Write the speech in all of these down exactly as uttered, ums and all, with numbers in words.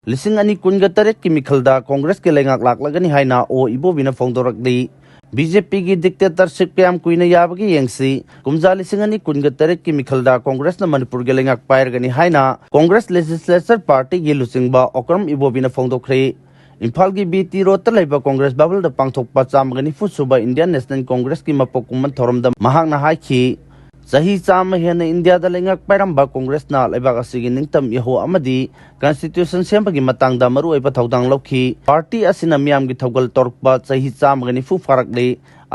ꯂꯤꯁꯤꯡ ꯑꯅꯤ ꯀꯨꯟꯒ ꯇꯔꯦꯠꯀꯤ ꯃꯤꯈꯜꯗ ꯀꯣꯡꯒ꯭ꯔꯦꯁꯀꯤ ꯂꯩꯉꯥꯛ ꯂꯥꯛꯂꯒꯅꯤ ꯍꯥꯏꯅ ꯑꯣ ꯏꯕꯣꯕꯤꯅ ꯐꯣꯡꯗꯣꯔꯛꯂꯤ꯫ ꯕꯤ ꯖꯦ ꯄꯤꯒꯤ dictatorship ꯀꯌꯥꯝ ꯀꯨꯏꯅ ꯌꯥꯕꯒꯦ ꯌꯦꯡꯁꯤ꯫ ꯀꯨꯝꯖꯥ ꯂꯤꯁꯤꯡ ꯑꯅꯤ ꯀꯨꯟꯒ ꯇꯔꯦꯠꯀꯤ ꯃꯤꯈꯜꯗ ꯀꯣꯡꯒ꯭ꯔꯦꯁꯅ ꯃꯅꯤꯄꯨꯔꯒꯤ ꯂꯩꯉꯥꯛ ꯄꯥꯏꯔꯒꯅꯤ ꯍꯥꯏꯅ ꯀꯣꯡꯒ꯭ꯔꯦꯁ legislature partyꯒꯤ ꯂꯨꯆꯤꯡꯕ ꯑꯣꯀ꯭ꯔꯝ ꯏꯕꯣꯕꯤꯅ ꯐꯣꯡꯗꯣꯛꯈ꯭ꯔꯦ꯫ ꯏꯝꯐꯥꯜꯒꯤ ꯕꯤ ꯇꯤ ꯔꯣꯗꯇ ꯂꯩꯕ ꯀꯣꯡꯒ꯭ꯔꯦꯁ ꯚꯕꯟꯗ ꯄꯥꯡꯊꯣꯛꯄ ꯆꯥꯝꯃꯒ ꯅꯤꯐꯨ ꯁꯨꯕ Indian National Congressꯀꯤ ꯃꯄꯣꯛ ꯀꯨꯝꯑꯣꯟ ꯊꯧꯔꯝꯗ ꯃꯍꯥꯛꯅ ꯍꯥꯏꯈꯤ, ꯆꯍꯤ ꯆꯥꯝꯃ ꯍꯦꯟꯅ ꯏꯟꯗꯤꯌꯥꯗ ꯂꯩꯉꯥꯛ ꯄꯥꯏꯔꯝꯕ ꯀꯣꯡꯒ꯭ꯔꯦꯁꯅ ꯂꯩꯕꯥꯛ ꯑꯁꯤꯒꯤ ꯅꯤꯡꯇꯝ ꯏꯍꯧ ꯑꯃꯗꯤ constitution ꯁꯦꯝꯕꯒꯤ ꯃꯇꯥꯡꯗ ꯃꯔꯨꯑꯣꯏꯕ ꯊꯧꯗꯥꯡ ꯂꯧꯈꯤ꯫ Party ꯑꯁꯤꯅ ꯃꯤꯌꯥꯝꯒꯤ ꯊꯧꯒꯜ ꯇꯧꯔꯛꯄ ꯆꯍꯤ ꯆꯥꯝꯃꯒ ꯅꯤꯐꯨ ꯐꯥꯔꯛꯂꯤ꯫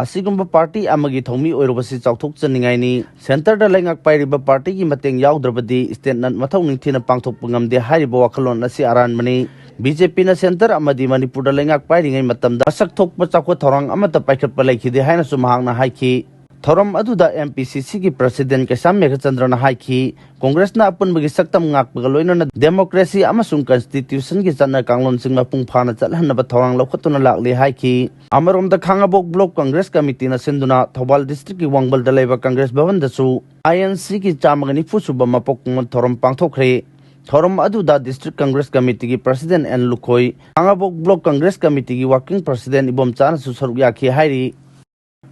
ꯑꯁꯤꯒꯨꯝꯕ party ꯑꯃꯒꯤ ꯊꯧꯃꯤ ꯑꯣꯏꯔꯨꯕꯁꯤ ꯆꯥꯎꯊꯣꯛꯆꯅꯤꯡꯉꯥꯏꯅꯤ꯫ Centreꯗ ꯂꯩꯉꯥꯛ ꯄꯥꯏꯔꯤꯕ partyꯒꯤ ꯃꯇꯦꯡ ꯌꯥꯎꯗ꯭ꯔꯕꯗꯤ stateꯅ ꯃꯊꯧ ꯅꯤꯡꯊꯤꯅ ꯄꯥꯡꯊꯣꯛꯄ ꯉꯝꯗꯦ ꯍꯥꯏꯔꯤꯕ ꯋꯥꯈꯜꯂꯣꯟ ꯑꯁꯤ ꯑꯔꯥꯟꯕꯅꯤ꯫ ꯕꯤ ꯖꯦ ꯄꯤꯅ centre ꯑꯃꯗꯤ ꯃꯅꯤꯄꯨꯔꯗ ꯂꯩꯉꯥꯛ ꯄꯥꯏꯔꯤꯉꯩ ꯃꯇꯝꯗ ꯃꯁꯛ ꯊꯣꯛꯄ ꯆꯥꯎꯈꯠ ꯊꯧꯔꯥꯡ ꯑꯃꯠꯇ ꯄꯥꯏꯈꯠꯄ ꯂꯩꯈꯤꯗꯦ ꯍꯥꯏꯅꯁꯨ ꯃꯍꯥꯛꯅ ꯍꯥꯏꯈꯤ꯫ ꯊꯧꯔꯝ ꯑꯗꯨꯗ ꯑꯦꯝ ꯄꯤ ꯁꯤ ꯁꯤꯒꯤ president ꯀꯩꯁꯥꯝ ꯃꯦꯘꯆꯟꯗ꯭ꯔꯅ ꯍꯥꯏꯈꯤ, ꯀꯣꯡꯒ꯭ꯔꯦꯁꯅ ꯑꯄꯨꯟꯕꯒꯤ ꯁꯛꯇꯝ ꯉꯥꯛꯄꯒ ꯂꯣꯏꯅꯅ democracy ꯑꯃꯁꯨꯡ constitutionꯒꯤ ꯆꯠꯅ ꯀꯥꯡꯂꯣꯟꯁꯤꯡ ꯃꯄꯨꯡ ꯐꯥꯅ ꯆꯠꯍꯟꯅꯕ ꯊꯧꯔꯥꯡ ꯂꯧꯈꯠꯇꯨꯅ ꯂꯥꯛꯂꯤ ꯍꯥꯏꯈꯤ꯫ ꯑꯃꯔꯣꯝꯗ, ꯈꯥꯉꯕꯣꯛ block Congress committeeꯅ ꯁꯤꯟꯗꯨꯅ ꯊꯧꯕꯥꯜ districtꯀꯤ ꯋꯥꯡꯕꯜꯗ ꯂꯩꯕ ꯀꯪꯒ꯭ꯔꯦꯁ ꯚꯕꯟꯗꯁꯨ ꯑꯥꯏ ꯑꯦꯟ ꯁꯤꯒꯤ ꯆꯥꯝꯃꯒ ꯅꯤꯐꯨ ꯁꯨꯕ ꯃꯄꯣꯛ ꯀꯨꯝꯑꯣꯟ ꯊꯧꯔꯝ ꯄꯥꯡꯊꯣꯛꯈ꯭ꯔꯦ꯫ ꯊꯧꯔꯝ ꯑꯗꯨꯗ district Congress committeeꯒꯤ president N Lukhoi, Khangabok block Congress committeeꯒꯤ working president ꯏꯕꯣꯝꯆꯥꯅꯁꯨ ꯁꯔꯨꯛ ꯌꯥꯈꯤ ꯍꯥꯏꯔꯤ꯫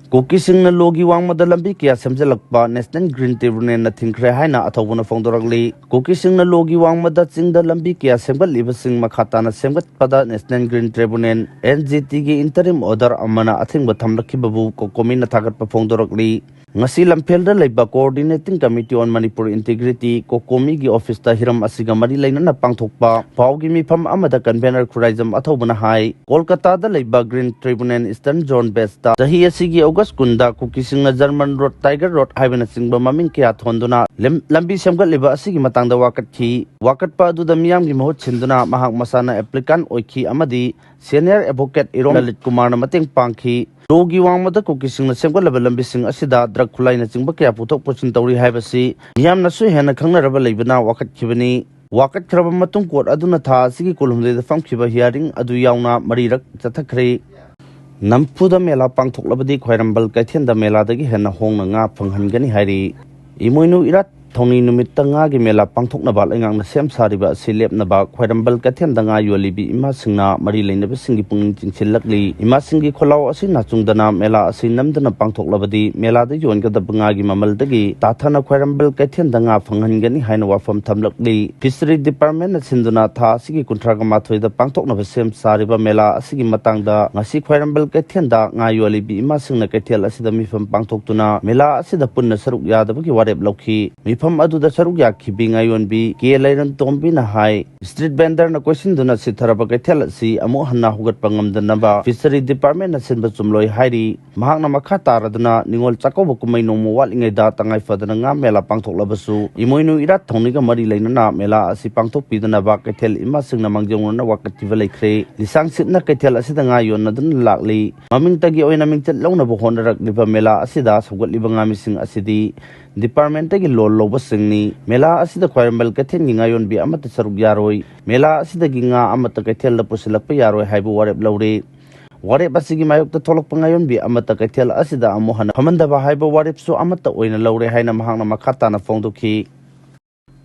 ꯀꯨꯀꯤꯁꯤꯡꯅ ꯂꯣꯒꯤ ꯋꯥꯡꯃꯗ ꯂꯝꯕꯤ ꯀꯌꯥ ꯁꯦꯝꯖꯤꯜꯂꯛꯄ National Green Tribunalꯅ ꯊꯤꯡꯈ꯭ꯔꯦ ꯍꯥꯏꯅ ꯑꯊꯧꯕꯅ ꯐꯣꯡꯗꯣꯔꯛꯂꯤ꯫ ꯀꯨꯀꯤꯁꯤꯡꯅ ꯂꯣꯒꯤ ꯋꯥꯡꯃꯗ ꯆꯤꯡꯗ ꯂꯝꯕꯤ ꯀꯌꯥ ꯁꯦꯝꯒꯠꯂꯤꯕꯁꯤꯡ ꯃꯈꯥ ꯇꯥꯅ ꯁꯦꯝꯒꯠꯄꯗ National Green Tribunal, NGTꯒꯤ interim order ꯑꯃꯅ ꯑꯊꯤꯡꯕ ꯊꯝꯂꯛꯈꯤꯕꯕꯨ ꯀꯣꯀꯣꯃꯤꯅ ꯊꯥꯒꯠꯄ ꯐꯣꯡꯗꯣꯔꯛꯂꯤ꯫ ꯉꯁꯤ ꯂꯝꯐꯦꯜꯗ ꯂꯩꯕ Coordinating Committee on Manipur Integrity, ꯀꯣꯀꯣꯃꯤꯒꯤ officeꯇ ꯍꯤꯔꯝ ꯑꯁꯤꯒ ꯃꯔꯤ ꯂꯩꯅꯅ ꯄꯥꯡꯊꯣꯛꯄ ꯄꯥꯎꯒꯤ ꯃꯤꯐꯝ ꯑꯃꯗ convener ꯈꯨꯔꯥꯏꯖꯝ ꯑꯊꯧꯕꯅ ꯍꯥꯏ, ꯀꯣꯜꯀꯇꯥꯗ ꯂꯩꯕ Green Tribunal Eastern Zone Benchꯇ ꯆꯍꯤ ꯑꯁꯤꯒꯤ August ꯀꯨꯟꯗ ꯀꯨꯀꯤꯁꯤꯡꯅ German Road, Tiger Road ꯍꯥꯏꯕꯅꯆꯤꯡꯕ ꯃꯃꯤꯡ ꯀꯌꯥ ꯊꯣꯟꯗꯨꯅ ꯂꯝ-, ꯂꯝꯕꯤ ꯁꯦꯝꯒꯠꯂꯤꯕ ꯑꯁꯤꯒꯤ ꯃꯇꯥꯡꯗ ꯋꯥꯀꯠꯈꯤ꯫ ꯋꯥꯀꯠꯄ ꯑꯗꯨꯗ ꯃꯤꯌꯥꯝꯒꯤ ꯃꯍꯨꯠ ꯁꯤꯟꯗꯨꯅ ꯃꯍꯥꯛ ꯃꯁꯥꯅ applicant ꯑꯣꯏꯈꯤ ꯑꯃꯗꯤ senior advocate ꯏꯔꯣꯝ ꯂꯂꯤꯠ ꯀꯨꯃꯥꯔꯅ ꯃꯇꯦꯡ ꯄꯥꯡꯈꯤ꯫ ꯂꯣꯒꯤ ꯋꯥꯡꯃꯗ ꯀꯨꯀꯤꯁꯤꯡꯅ ꯁꯦꯝꯒꯠꯂꯕ ꯂꯝꯕꯤꯁꯤꯡ ꯑꯁꯤꯗ drug ꯈꯨꯠꯂꯥꯏꯅꯆꯤꯡꯕ ꯀꯌꯥ ꯄꯨꯊꯣꯛ ꯄꯨꯁꯤꯟ ꯇꯧꯔꯤ ꯍꯥꯏꯕꯁꯤ ꯃꯤꯌꯥꯝꯅꯁꯨ ꯍꯦꯟꯅ ꯈꯪꯅꯔꯕ ꯂꯩꯕꯅ ꯋꯥꯀꯠꯈꯤꯕꯅꯤ꯫ ꯋꯥꯀꯠꯈ꯭ꯔꯕ ꯃꯇꯨꯡ court ꯑꯗꯨꯅ ꯊꯥ ꯑꯁꯤꯒꯤ ꯀꯨꯟꯍꯨꯝꯗꯣꯏꯗ ꯐꯝꯈꯤꯕ hearing ꯑꯗꯨ ꯌꯥꯎꯅ ꯃꯔꯤꯔꯛ ꯆꯠꯊꯈ꯭ꯔꯦ꯫ ꯅꯝꯐꯨꯗ ꯃꯦꯂꯥ ꯄꯥꯡꯊꯣꯛꯂꯕꯗꯤ ꯈ꯭ꯋꯥꯏꯔꯝꯕꯟ ꯀꯩꯊꯦꯜꯗ ꯃꯦꯂꯥꯗꯒꯤ ꯍꯦꯟꯅ ꯍꯣꯡꯅ ꯉꯥ ꯐꯪꯍꯟꯒꯅꯤ ꯍꯥꯏꯔꯤ꯫ ꯏꯃꯣꯏꯅꯨ ꯏꯔꯥꯠ ꯊꯧꯅꯤ ꯅꯨꯃꯤꯠꯇ ꯉꯥꯒꯤ ꯃꯦꯂꯥ ꯄꯥꯡꯊꯣꯛꯅꯕ ꯂꯩꯉꯥꯛꯅ ꯁꯦꯝ ꯁꯥꯔꯤꯕ ꯑꯁꯤ ꯂꯦꯞꯅꯕ ꯈ꯭ꯋꯥꯏꯔꯝꯕꯟ ꯀꯩꯊꯦꯜꯗ ꯉꯥ ꯌꯣꯜꯂꯤꯕꯤ ꯏꯃꯥꯁꯤꯡꯅ ꯃꯔꯤ ꯂꯩꯅꯕꯁꯤꯡꯒꯤ ꯄꯨꯛꯅꯤꯡ ꯆꯤꯡꯁꯤꯜꯂꯛꯂꯤ꯫ ꯏꯃꯥꯁꯤꯡꯒꯤ ꯈꯣꯜꯂꯥꯎ ꯑꯁꯤ ꯅꯥꯆꯨꯡꯗꯅ ꯃꯦꯂꯥ ꯑꯁꯤ ꯅꯝꯗꯅ ꯄꯥꯡꯊꯣꯛꯂꯕꯗꯤ ꯃꯦꯂꯥꯗ ꯌꯣꯟꯒꯗꯕ ꯉꯥꯒꯤ ꯃꯃꯜꯗꯒꯤ ꯇꯥꯊꯅ ꯈ꯭ꯋꯥꯏꯔꯝꯕꯟ ꯀꯩꯊꯦꯜꯗ ꯉꯥ ꯐꯪꯍꯟꯒꯅꯤ ꯍꯥꯏꯅ ꯋꯥꯐꯝ ꯊꯝꯂꯛꯂꯤ꯫ ꯐꯤꯁꯔꯤ ꯗꯤꯄꯥꯔꯠꯃꯦꯟꯅ ꯁꯤꯟꯗꯨꯅ ꯊꯥ ꯑꯁꯤꯒꯤ ꯀꯨꯟꯊ꯭ꯔꯥꯒ ꯃꯥꯊꯣꯏꯗ ꯄꯥꯡꯊꯣꯛꯅꯕ ꯁꯦꯝ ꯁꯥꯔꯤꯕ ꯃꯦꯂꯥ ꯑꯁꯤꯒꯤ ꯃꯇꯥꯡꯗ ꯉꯁꯤ ꯈ꯭ꯋꯥꯏꯔꯝꯕꯟ ꯀꯩꯊꯦꯜꯗ ꯉꯥ ꯌꯣꯜꯂꯤꯕꯤ ꯏꯃꯥꯁꯤꯡꯅ ꯀꯩꯊꯦꯜ ꯑꯁꯤꯗ ꯃꯤꯐꯝ ꯄꯥꯡꯊꯣꯛꯇꯨꯅ ꯃꯦꯂꯥ ꯑꯁꯤꯗ ꯄꯨꯟꯅ ꯁꯔꯨꯛ ꯌꯥꯗꯕꯒꯤ ꯋꯥꯔꯦꯞ ꯂꯧꯈꯤ꯫ ꯃꯤꯐꯝ ꯑꯗꯨꯗ ꯁꯔꯨꯛ ꯌꯥꯈꯤꯕꯤ ꯉꯥꯌꯣꯟꯕꯤ ꯀꯦ ꯂꯩꯔꯟꯇꯣꯝꯕꯤꯅ ꯍꯥꯏ, ꯁ꯭ꯇ꯭ꯔꯤꯠ ꯚꯦꯟꯗꯔꯅ ꯀꯣꯏꯁꯤꯟꯗꯨꯅ ꯁꯤꯊꯔꯕ ꯀꯩꯊꯦꯜ ꯑꯁꯤ ꯑꯃꯨꯛ ꯍꯟꯅ ꯍꯧꯒꯠꯄ ꯉꯝꯗꯅꯕ ꯐꯤꯁꯔꯤ ꯗꯤꯄꯥꯔꯠꯃꯦꯟꯅ ꯁꯤꯟꯕ ꯆꯨꯝꯂꯣꯏ ꯍꯥꯏꯔꯤ꯫ ꯃꯍꯥꯛꯅ ꯃꯈꯥ ꯇꯥꯔꯗꯨꯅ ꯅꯤꯉꯣꯜ ꯆꯥꯛꯀꯧꯕ ꯀꯨꯝꯍꯩ ꯅꯣꯡꯃ ꯋꯥꯠꯂꯤꯉꯩꯗ ꯇꯉꯥꯏ ꯐꯗꯅ ꯉꯥ ꯃꯦꯂꯥ ꯄꯥꯡꯊꯣꯛꯂꯕꯁꯨ ꯏꯃꯣꯏꯅꯨ ꯏꯔꯥꯠ ꯊꯧꯅꯤꯒ ꯃꯔꯤ ꯂꯩꯅꯅ ꯃꯦꯂꯥ ꯑꯁꯤ ꯄꯥꯡꯊꯣꯛꯄꯤꯗꯅꯕ ꯀꯩꯊꯦꯜ ꯏꯃꯥꯁꯤꯡꯅ ꯃꯥꯡꯖꯧꯅꯅ ꯋꯥꯀꯠꯈꯤꯕ ꯂꯩꯈ꯭ꯔꯦ꯫ ꯂꯤꯁꯥꯡ ꯁꯤꯠꯅ ꯀꯩꯊꯦꯜ ꯑꯁꯤꯗ ꯉꯥ ꯌꯣꯟꯅꯗꯨꯅ ꯂꯥꯛꯂꯤ꯫ ꯃꯃꯤꯡꯇꯒꯤ ꯑꯣꯏꯅ ꯃꯤꯡꯆꯠ ꯂꯧꯅꯕ ꯍꯣꯠꯅꯔꯛꯂꯤꯕ ꯃꯦꯂꯥ ꯑꯁꯤꯗ ꯁꯧꯒꯠꯂꯤꯕ ꯉꯥꯃꯤꯁꯤꯡ ꯑꯁꯤꯗꯤ ꯗꯤꯄꯥꯔꯠꯃꯦꯟꯇꯒꯤ ꯂꯣꯟ ꯂꯧꯕꯁꯤꯡꯅꯤ꯫ ꯃꯦꯂꯥ ꯑꯁꯤꯗ ꯈ꯭ꯋꯥꯏꯔꯝꯕꯟ ꯀꯩꯊꯦꯜꯒꯤ ꯉꯥꯌꯣꯟꯕꯤ ꯑꯃꯠꯇ ꯁꯔꯨꯛ ꯌꯥꯔꯣꯏ꯫ ꯃꯦꯂꯥ ꯑꯁꯤꯗꯒꯤ ꯉꯥ ꯑꯃꯠꯇ ꯀꯩꯊꯦꯜꯗ ꯄꯨꯁꯤꯜꯂꯛꯄ ꯌꯥꯔꯣꯏ ꯍꯥꯏꯕ ꯋꯥꯔꯦꯞ ꯂꯧꯔꯦ꯫ ꯋꯥꯔꯦꯞ ꯑꯁꯤꯒꯤ ꯃꯥꯌꯣꯛꯇ ꯊꯣꯛꯂꯛꯄ ꯉꯥꯌꯣꯟꯕꯤ ꯑꯃꯠꯇ ꯀꯩꯊꯦꯜ ꯑꯁꯤꯗ ꯑꯃꯨꯛ ꯍꯟꯅ ꯐꯝꯍꯟꯗꯕ ꯍꯥꯏꯕ ꯋꯥꯔꯦꯞꯁꯨ ꯑꯃꯠꯇ ꯑꯣꯏꯅ ꯂꯧꯔꯦ ꯍꯥꯏꯅ ꯃꯍꯥꯛꯅ ꯃꯈꯥ ꯇꯥꯅ ꯐꯣꯡꯗꯣꯛꯈꯤ꯫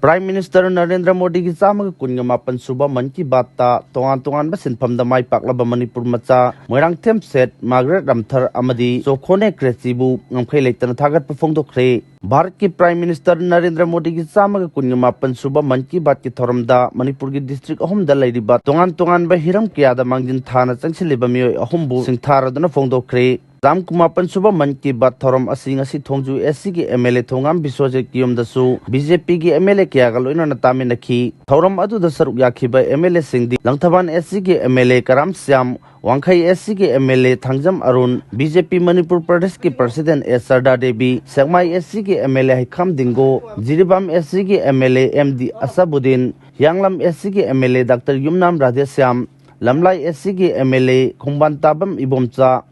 ꯄ꯭ꯔꯥꯏꯝ ꯃꯤꯅꯤꯁꯇꯔ ꯅꯔꯦꯟꯗ꯭ꯔ ꯃꯣꯗꯤꯒꯤ ꯆꯥꯝꯃꯒ ꯀꯨꯟꯒ ꯃꯥꯄꯟ ꯁꯨꯕ ꯃꯟ ꯀꯤ ꯕꯥꯠꯇ ꯇꯣꯉꯥꯟ ꯇꯣꯉꯥꯟꯕ ꯁꯤꯟꯐꯝꯗ ꯃꯥꯏ ꯄꯥꯛꯂꯕ ꯃꯅꯤꯄꯨꯔ ꯃꯆꯥ ꯃꯣꯏꯔꯥꯡꯊꯦꯝ ꯁꯦꯠ, ꯃꯥꯔꯒꯔꯦꯠ ꯔꯝꯊꯔ ꯑꯃꯗꯤ ꯆꯣꯈꯣꯅꯦ ꯀ꯭ꯔꯦꯆꯤꯕꯨ ꯉꯝꯈꯩ ꯂꯩꯇꯅ ꯊꯥꯒꯠꯄ ꯐꯣꯡꯗꯣꯛꯈ꯭ꯔꯦ꯫ ꯚꯥꯔꯠꯀꯤ ꯄ꯭ꯔꯥꯏꯝ ꯃꯤꯅꯤꯁꯇꯔ ꯅꯔꯦꯟꯗ꯭ꯔ ꯃꯣꯗꯤꯒꯤ ꯆꯥꯝꯃꯒ ꯀꯨꯟꯒ ꯃꯥꯄꯟ ꯁꯨꯕ ꯃꯟ ꯀꯤ ꯕꯥꯠꯀꯤ ꯊꯧꯔꯝꯗ ꯃꯅꯤꯄꯨꯔꯒꯤ ꯗꯤꯁꯇ꯭ꯔꯤꯛ ꯑꯍꯨꯝꯗ ꯂꯩꯔꯤꯕ ꯇꯣꯉꯥꯟ ꯇꯣꯉꯥꯟꯕ ꯍꯤꯔꯝ ꯀꯌꯥꯗ ꯃꯥꯡꯖꯤꯟ ꯊꯥꯅ ꯆꯪꯁꯤꯜꯂꯤꯕ ꯃꯤꯑꯣꯏ ꯑꯍꯨꯝꯕꯨ ꯁꯤꯡꯊꯥꯔꯗꯨꯅ ꯐꯣꯡꯗꯣꯛꯈ꯭ꯔꯦ꯫ ꯆꯥꯝ ꯀꯨꯟꯃꯥꯄꯟ ꯁꯨꯕ ꯃꯟ ꯀꯤ ꯕꯥꯠ ꯊꯧꯔꯝ ꯑꯁꯤ ꯉꯁꯤ ꯊꯣꯡꯖꯨ ꯑꯦꯁ ꯁꯤꯒꯤ ꯑꯦꯝ ꯑꯦꯜ ꯑꯦ ꯊꯣꯉꯥꯝ ꯕꯤꯁ꯭ꯋꯖꯤꯠꯀꯤ ꯌꯨꯝꯗꯁꯨ ꯕꯤ ꯖꯦ ꯄꯤꯒꯤ ꯑꯦꯝ ꯑꯦꯜ ꯑꯦ ꯀꯌꯥꯒ ꯂꯣꯏꯅꯅ ꯇꯥꯃꯤꯟꯅꯈꯤ꯫ ꯊꯧꯔꯝ ꯑꯗꯨꯗ ꯁꯔꯨꯛ ꯌꯥꯈꯤꯕ ꯑꯦꯝ ꯑꯦꯜ ꯑꯦꯁꯤꯡꯗꯤ ꯂꯪꯊꯕꯥꯜ ꯑꯦꯁ ꯁꯤꯒꯤ M L A Karam Shyam, Wangkhei S ꯁꯤꯒꯤ M L A Thangjam Arun, B J P Manipur ꯄ꯭ꯔꯗꯦꯁꯀꯤ president S Sharda Devi, Sekmai S ꯁꯤꯒꯤ M L A Heikham Dingo, Jiribam S ꯁꯤꯒꯤ M L A M D Ashabuddin, Hiyanglam S ꯁꯤꯒꯤ ꯑꯦꯝ ꯑꯦꯜ ꯑꯦ ꯗꯥꯛꯇꯔ ꯌꯨꯝꯅꯥꯝ ꯔꯥꯙꯦꯁ꯭ꯌꯥꯝ, ꯂꯝꯂꯥꯏ ꯑꯦꯁ ꯁꯤꯒꯤ ꯑꯦꯝ ꯑꯦꯜ ꯑꯦ ꯈꯣꯡꯕꯥꯟ ꯇꯥꯕꯝ ꯏꯕꯣꯝꯆꯥ,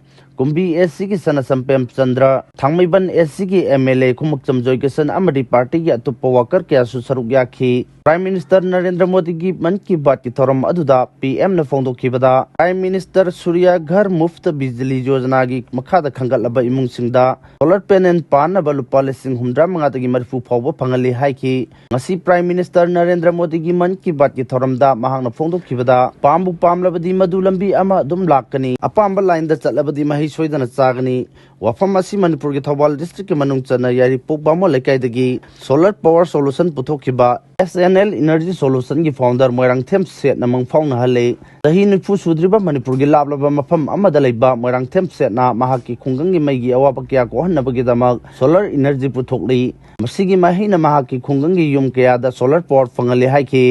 ꯀꯨꯝꯕꯤ ꯑꯦꯁ ꯁꯤꯒꯤ ꯁꯅꯥꯁꯝ ꯄ꯭ꯔꯦꯝꯆꯟꯗ꯭ꯔ, ꯊꯥꯡꯃꯩꯕꯟ ꯑꯦꯁ ꯁꯤꯒꯤ ꯑꯦꯝ ꯑꯦꯜ ꯑꯦ ꯈꯨꯃꯨꯛꯆꯝ ꯖꯣꯏꯀꯤꯁꯟ ꯑꯃꯗꯤ ꯄꯥꯔꯇꯤꯒꯤ ꯑꯇꯣꯞꯄ ꯋꯥꯀꯔ ꯀꯌꯥꯁꯨ ꯁꯔꯨꯛ ꯌꯥꯈꯤ꯫ ꯄ꯭ꯔꯥꯏꯝ ꯃꯤꯅꯤꯁꯇꯔ ꯅꯔꯦꯟꯗ꯭ꯔ ꯃꯣꯗꯤꯒꯤ ꯃꯟ ꯀꯤ ꯕꯥꯠꯀꯤ ꯊꯧꯔꯝ ꯑꯗꯨꯗ ꯄꯤ ꯑꯦꯝꯅ ꯐꯣꯡꯗꯣꯛꯈꯤꯕꯗ, ꯄ꯭ꯔꯥꯏꯝ ꯃꯤꯅꯤꯁꯇꯔ ꯁꯨꯔꯌꯥ ꯘꯔ ꯃꯨꯐꯇ ꯕꯤꯖꯂꯤ ꯌꯣꯖꯅꯥꯒꯤ ꯃꯈꯥꯗ ꯈꯟꯒꯠꯂꯕ ꯏꯃꯨꯡꯁꯤꯡꯗ ꯁꯣꯂꯔ ꯄꯦꯅꯦꯜ ꯄꯥꯟꯅꯕ ꯂꯨꯄꯥ ꯂꯤꯁꯤꯡ ꯍꯨꯝꯗ꯭ꯔꯥ ꯃꯉꯥꯗꯒꯤ ꯃꯔꯤꯐꯨ ꯐꯥꯎꯕ ꯐꯪꯍꯜꯂꯤ ꯍꯥꯏꯈꯤ꯫ ꯉꯁꯤ ꯄ꯭ꯔꯥꯏꯝ ꯃꯤꯅꯤꯁꯇꯔ ꯅꯔꯦꯟꯗ꯭ꯔ ꯃꯣꯗꯤꯒꯤ ꯃꯟ ꯀꯤ ꯕꯥꯠꯀꯤ ꯊꯧꯔꯝꯗ ꯃꯍꯥꯛꯅ ꯐꯣꯡꯗꯣꯛꯈꯤꯕꯗ, ꯄꯥꯝꯕꯨ ꯄꯥꯝꯂꯕꯗꯤ ꯃꯗꯨ ꯂꯝꯕꯤ ꯑꯃ ꯑꯗꯨꯝ ꯂꯥꯛꯀꯅꯤ, ꯑꯄꯥꯝꯕ ꯂꯥꯏꯟꯗ ꯆꯠꯂꯕꯗꯤ ꯃꯍꯩ ꯁꯣꯏꯗꯅ ꯆꯥꯒꯅꯤ꯫ ꯋꯥꯐꯝ ꯑꯁꯤ ꯃꯅꯤꯄꯨꯔꯒꯤ ꯊꯧꯕꯥꯜ ꯗꯤꯁꯇ꯭ꯔꯤꯛꯀꯤ ꯃꯅꯨꯡ ꯆꯟꯅ ꯌꯥꯏꯔꯤꯄꯣꯛ ꯕꯥꯃꯣꯟ ꯂꯩꯀꯥꯏꯗꯒꯤ ꯁꯣꯂꯔ ꯄꯋꯥꯔ ꯁꯣꯂꯨꯁꯟ ꯄꯨꯊꯣꯛꯈꯤꯕ ꯑꯦꯁ ꯑꯦꯟ ꯑꯦꯜ ꯏꯅꯔꯖꯤ ꯁꯣꯂꯨꯁꯟꯒꯤ ꯐꯥꯎꯟꯗꯔ ꯃꯣꯏꯔꯥꯡꯊꯦꯝ ꯁꯦꯠꯅ ꯃꯪ ꯐꯥꯎꯅꯍꯜꯂꯤ꯫ ꯆꯍꯤ ꯅꯤꯐꯨ ꯁꯨꯗ꯭ꯔꯤꯕ ꯃꯅꯤꯄꯨꯔꯒꯤ ꯂꯥꯞꯂꯕ ꯃꯐꯝ ꯑꯃꯗ ꯂꯩꯕ ꯃꯣꯏꯔꯥꯡꯊꯦꯝ ꯁꯦꯠꯅ ꯃꯍꯥꯛꯀꯤ ꯈꯨꯡꯒꯪꯒꯤ ꯃꯩꯒꯤ ꯑꯋꯥꯕ ꯀꯌꯥ ꯀꯣꯛꯍꯟꯅꯕꯒꯤꯗꯃꯛ ꯁꯣꯂꯔ ꯏꯅꯔꯖꯤ ꯄꯨꯊꯣꯛꯂꯤ꯫ ꯃꯁꯤꯒꯤ ꯃꯍꯩꯅ ꯃꯍꯥꯛꯀꯤ ꯈꯨꯡꯒꯪꯒꯤ ꯌꯨꯝ ꯀꯌꯥꯗ ꯁꯣꯂꯔ ꯄꯋꯥꯔ ꯐꯪꯍꯜꯂꯤ ꯍꯥꯏꯈꯤ꯫